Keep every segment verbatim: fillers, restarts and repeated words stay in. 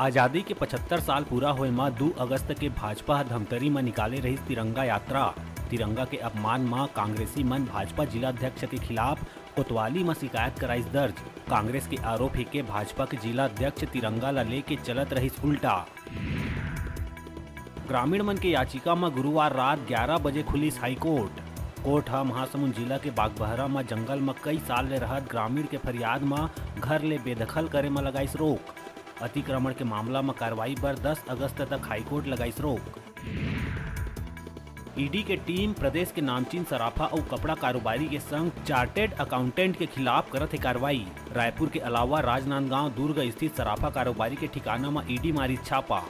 आजादी के पचहत्तर साल पूरा होए म दू अगस्त के भाजपा ह धमतरी म निकाले रहिस तिरंगा यात्रा। तिरंगा के अपमान म कांग्रेसी मन भाजपा जिला अध्यक्ष के खिलाफ कोतवाली म शिकायत कराइस दर्ज। कांग्रेस के आरोप हे के भाजपा के जिला अध्यक्ष तिरंगा ल लेके चलत रहिस उल्टा। ग्रामीण मन के याचिका म गुरुवार रात ग्यारह बजे खुलिस हाईकोर्ट। कोर्ट ह महासमुंद जिला के बागबहरा म जंगल म कई साल ले रहत ग्रामीण के फरियाद म घर ले बेदखल करे म लगाइस रोक। अतिक्रमण के मामला म कार्रवाई बर दस अगस्त तक हाईकोर्ट लगाइस रोक। ईडी के टीम प्रदेश के नामचीन सराफा अउ कपड़ा कारोबारी के संग चार्टेड अकाउंटेंट के खिलाफ करत हे कार्रवाई। रायपुर के अलावा राजनांदगांव, दुर्ग स्थित सराफा कारोबारी के ठिकाना म ईडी मारिस छापा।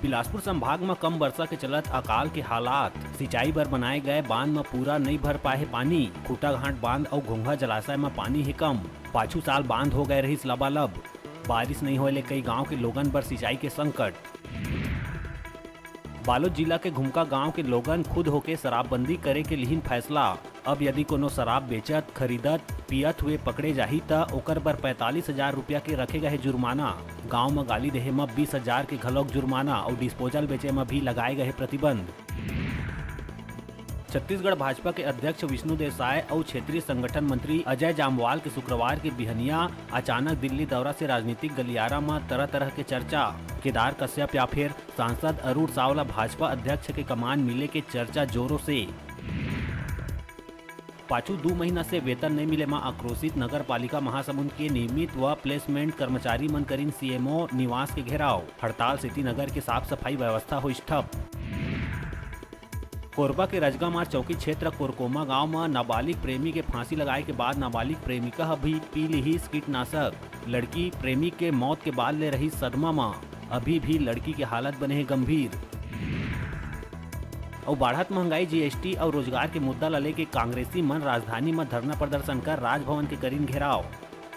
बिलासपुर संभाग म कम वर्षा के चलत अकाल के हालात। सिंचाई बर बनाए गए बांध म पूरा नइ भर पाए हे पानी। खूंटाघाट बांध अउ घोंघा जलाशय म पानी हे कम। पाछू साल बांध हो गए रहिस लबालब। बारिश नइ होए ले कई गांव के लोगन बर सिंचाई के संकट। बालोद जिला के घुमका गांव के लोगन खुद होके शराबबंदी करे के लिहिन फैसला। अब यदि कोनो शराब बेचत, खरीदत, पियत हुए पकड़े जाही, त ओकर बर पैंतालीस हजार रुपया के रखे गए हे जुर्माना। गांव म गाली देहे म बीस हजार के घलोक जुर्माना अउ डिस्पोजल बेचे म भी लगाए गए हे प्रतिबंध। छत्तीसगढ़ भाजपा के अध्यक्ष विष्णुदेव साय अउ क्षेत्रीय संगठन मंत्री अजय जामवाल के शुक्रवार के बिहनिया अचानक दिल्ली दौरा से राजनीतिक गलियारा म तरह-तरह के चर्चा। केदार कश्यप या फिर सांसद अरुण साव ला भाजपा अध्यक्ष के कमान मिले के चर्चा जोरों से। पाछू दू महीना से वेतन नइ मिले म आक्रोशित नगर पालिका महासमुंद के नियमित व प्लेसमेंट कर्मचारी मन करिन सीएमओ निवास के घेराव। हड़ताल सेती नगर के साफ सफाई व्यवस्था होइस ठप। कोरबा के रजगामार चौकी क्षेत्र कोरकोमा गांव म नाबालिग प्रेमी के फांसी लगाए के बाद नाबालिग प्रेमिका ह भी पी लिहिस कीटनाशक। लड़की प्रेमी के मौत के बाद ले रहिस सदमा म। अभी भी लड़की के हालत बने हे गंभीर। अउ बाढ़त महंगाई, जीएसटी अउ रोजगार के मुद्दा ल लेके कांग्रेसी मन राजधानी म धरना प्रदर्शन कर राजभवन के करिन घेराव।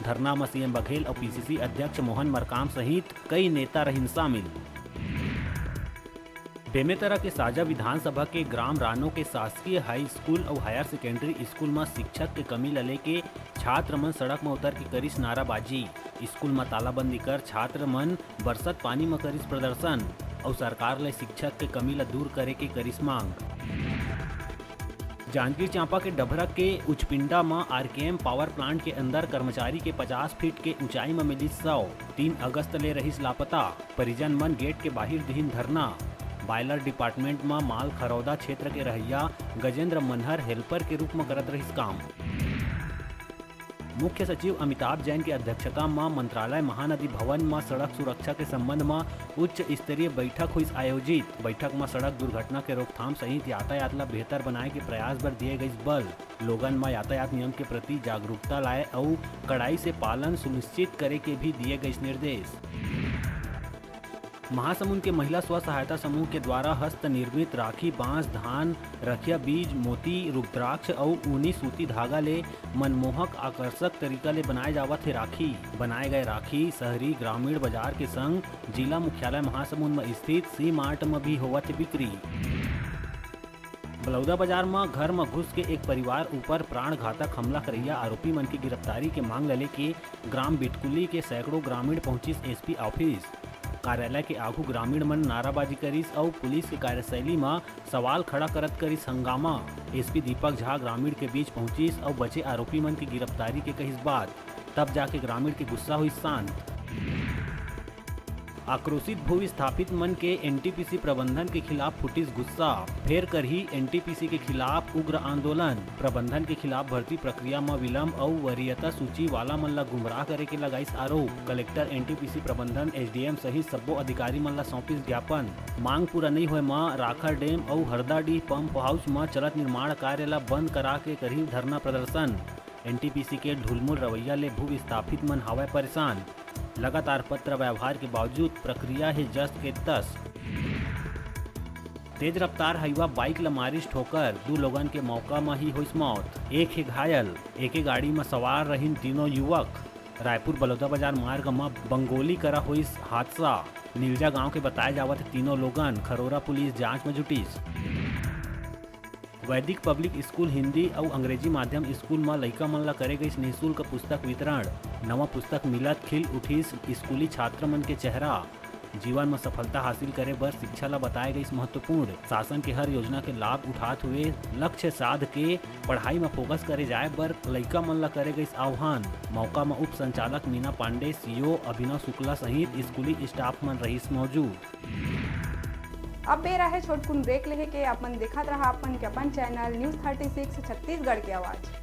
धरना म सीएम बघेल अउ पीसीसी अध्यक्ष मोहन मरकाम सहित कई नेता रहिन शामिल। बेमेतरा के साजा विधानसभा के ग्राम रानो के शासकीय हाई स्कूल अउ हायर सेकेंडरी स्कूल म शिक्षक के कमी ल लेके छात्र मन सड़क म उतर के करिस नाराबाजी। स्कूल म तालाबंदी कर छात्र मन बरसत पानी म करिस प्रदर्शन अउ सरकार ले शिक्षक के कमी ल दूर करे के करिस मांग। जांजगीर चांपा के डभरा के उचपिंडा म आरकेएम पावर प्लांट के अंदर कर्मचारी के पचास फीट के ऊंचाई म मिलिस शव। तीन अगस्त ले रहिस लापता। परिजन मन गेट के बाहिर दिहिन धरना। बॉयलर डिपार्टमेंट म माल खरौदा क्षेत्र के रहइया गजेंद्र मनहर हेल्पर के रूप म करत रहिस काम। मुख्य सचिव अमिताभ जैन के अध्यक्षता म मंत्रालय महानदी भवन म सड़क सुरक्षा के संबंध म उच्च स्तरीय बैठक होइस आयोजित। बैठक म सड़क दुर्घटना के रोकथाम सहित यातायात ल बेहतर बनाए के प्रयास बर दिए गइस बल। लोगन म यातायात नियम के प्रति जागरूकता लाए अउ कड़ाई से पालन सुनिश्चित करे के भी दिए गइस निर्देश। महासमुंद के महिला स्व सहायता समूह के द्वारा हस्त निर्मित राखी, बांस, धान, रखिया बीज, मोती, रुद्राक्ष अउ ऊनी सूती धागा ले मनमोहक, आकर्षक तरीका ले बनाए जावत हे राखी। बनाए गए राखी शहरी ग्रामीण बाजार के संग जिला मुख्यालय महासमुंद म स्थित सी मार्ट म भी होवत हे बिक्री। बलौदाबाजार म घर म घुस के एक परिवार ऊपर प्राणघातक हमला करइया आरोपी मन के गिरफ्तारी के मांग ल लेके ग्राम बिटकुली के सैकड़ों ग्रामीण पहुंचिस एसपी ऑफिस। कार्यालय के आघू ग्रामीण मन नाराबाजी करिस अउ पुलिस के कार्यशैली म सवाल खड़ा करत करिस हंगामा। एसपी दीपक झा ग्रामीण के बीच पहुंचिस अउ बचे आरोपी मन के गिरफ्तारी के कहिस बात। तब जाके ग्रामीण के गुस्सा होइस शांत। आक्रोशित भू विस्थापित मन के एनटीपीसी प्रबंधन के खिलाफ फूटिस गुस्सा, फेर करही एनटीपीसी के खिलाफ उग्र आंदोलन। प्रबंधन के खिलाफ भर्ती प्रक्रिया म विलंब अउ वरीयता सूची वाला मन ल गुमराह करे के लगाइस आरोप। कलेक्टर, एनटीपीसी प्रबंधन, एसडीएम सहित सब्बो अधिकारी मन ल सौंपिस ज्ञापन। मांग पूरा नइ होए म राखर डैम अउ हरदाडीह पंप हाउस म चलत निर्माण कार्य ल बंद करा के करही धरना प्रदर्शन। एनटीपीसी के ढुलमुल रवैया ले भू विस्थापित मन हावय परेशान। लगातार पत्र व्यवहार के बावजूद प्रक्रिया हे जस के तस। तेज रफ्तार हाईवा बाइक ल मारिस ठोकर, दू लोगन के मौका म ही होइस मौत, एक हे घायल। एके गाड़ी म सवार रहिन तीनों युवक। रायपुर बलौदाबाजार मार्ग म बंगोली करा होइस हादसा। नीलजा गांव के बताए जावत हे तीनों लोगन। खरोरा पुलिस जांच म जुटिस। वैदिक पब्लिक स्कूल हिंदी अउ अंग्रेजी माध्यम स्कूल म लइका मन ला करे गइस निःशुल्क पुस्तक वितरण। नवा पुस्तक मिलत खिल उठिस स्कूली छात्र मन के चेहरा। जीवन म सफलता हासिल करे बर शिक्षा ला बताए गइस महत्वपूर्ण। शासन के हर योजना के लाभ उठात हुए लक्ष्य साध के पढ़ाई म फोकस करे जाए बर लइका मन ला करे गइस आह्वान। मौका म उप संचालक मीना पांडे, सीईओ अभिनव शुक्ला सहित स्कूली स्टाफ मन रहिस मौजूद। अब बेरा है छोटकुन ब्रेक लेहे के। अपन देखत रहा अपन के अपन channel news thirty six Chhattisgarh के आवाज़।